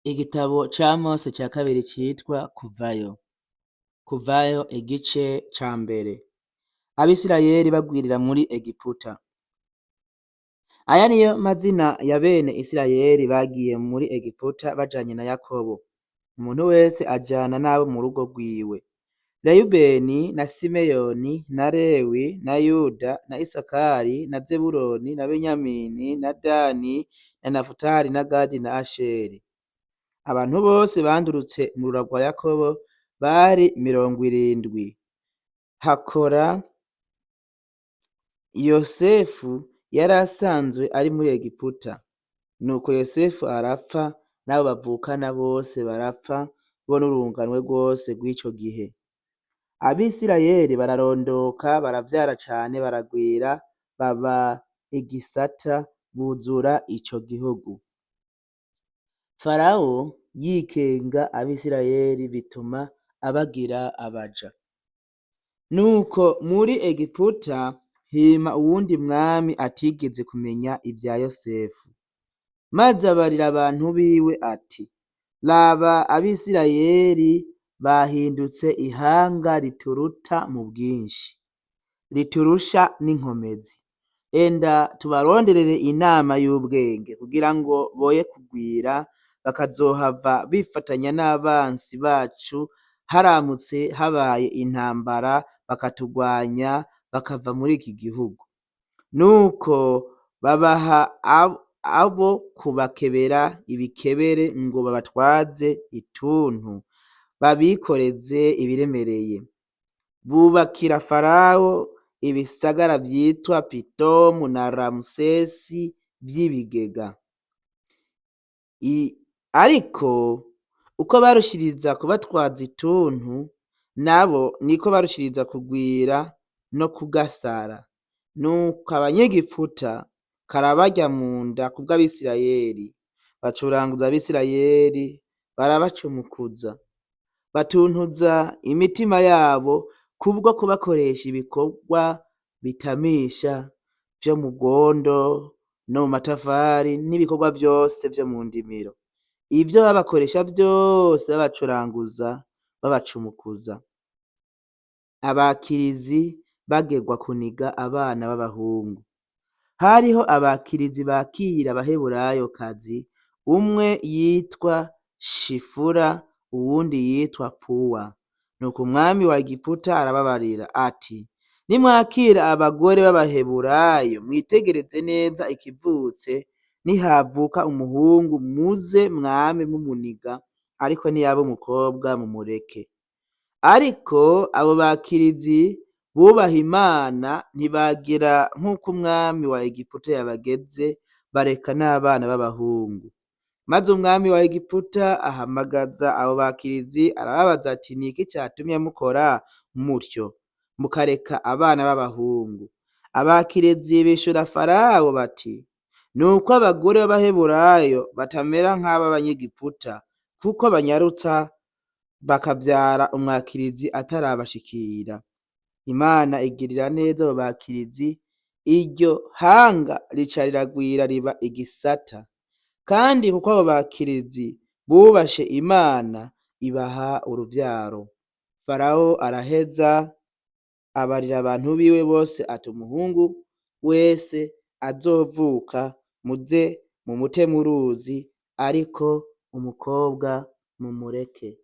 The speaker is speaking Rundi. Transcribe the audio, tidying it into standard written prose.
Igitabo ca Mose ca kabiri citwa Kuvayo. Kuvayo igice ca mbere. Abisirayeli bagwirira muri Egiputa. Aya niyo mazina ya bene Isirayeli bagiye muri Egiputa bajanye na Yakobo. Umuntu wese ajana n'abo mu rugo rwiwe. Reyubeni na Simeyoni na Lewi na Yuda na Isakari na Zebuloni na Benyamini na Dani na Nafutali na Gadi na Asheri. Abantu bose bandurutse mu rura rwa Yakobo bari 70. Hakora Yosefu yari asanzwe ari muri Egiputa. Nuko Yosefu arapfa n'abo bavukana bose barapfa bo n'urunganwe rwose rw'ico gihe. Abisirayeli bararondoka baravyara cane baragwira baba igisata buzura ico gihugu. Farawo yikenga Abisirayeli bituma abagira abaja. Nuko muri Egiputa hima uwundi mwami atigeze kumenya ivya Yosefu. Maze abarira abantu biwe ati: Raba Abisirayeli bahindutse ihanga rituruta mu bwinshi, riturusha n'inkomezi. Enda tubaronderere inama y'ubwenge kugira ngo boye kugwira bakazohava bifatanya n'abansi bacu haramutse habaye intambara bakatugwanya bakava muri iki gihugu. Nuko babaha abo kubakebera ibikebere ngo babatwaze ituntu, babikoreze ibiremereye. Bubakira Farawo ibisagara vyitwa Pitomu na Ramusesi vy'ibigega. Ariko uko barushiriza kubatwaza ituntu, nabo niko barushiriza kugwira no kugasara. Nuko abanyegiputa karabarya mu nda kubw'Abisirayeli, bacuranguza Abisirayeli barabacumukuza, batuntuza imitima yabo kubwo kubakoresha ibikorwa bitamisha vyo mu rwondo no mu matafari n'ibikorwa vyose vyo mu ndimiro. Ivyo babakoresha vyose babacuranguza babacumukuza. Abakirizi bagerwa kuniga abana b'abahungu. Hariho abakirizi bakira Abaheburayokazi, umwe yitwa Shifura uwundi yitwa Puwa. Nuko umwami wa Egiputa arababarira ati: Nimwakira abagore b'Abaheburayo mwitegereze neza ikivutse, nihavuka umuhungu muze mwame mumuniga, ariko niyaba umukobwa mumureke. Ariko abo bakirizi bubaha Imana ntibagira nk'uko umwami wa Egiputa yabageze, bareka n'abana b'abahungu. Maze umwami wa Egiputa ahamagaza abo bakirizi arababaza ati: Ni iki catumye mukora mutyo, mukareka abana b'abahungu? Abakirizi bishura Farawo bati: Nuko abagore b'Abaheburayo batamera nk'ab'Abanyegiputa, kuko banyarutsa bakavyara umwakirizi atarabashikira. Imana igirira neza abo bakirizi, iryo hanga rica riragwira riba igisata. Kandi kuko abo bakirizi bubashe Imana, ibaha uruvyaro. Farawo araheza abarira abantu biwe bose ati: Umuhungu wese azovuka muze mumute mu ruzi, ariko umukobwa mumureke.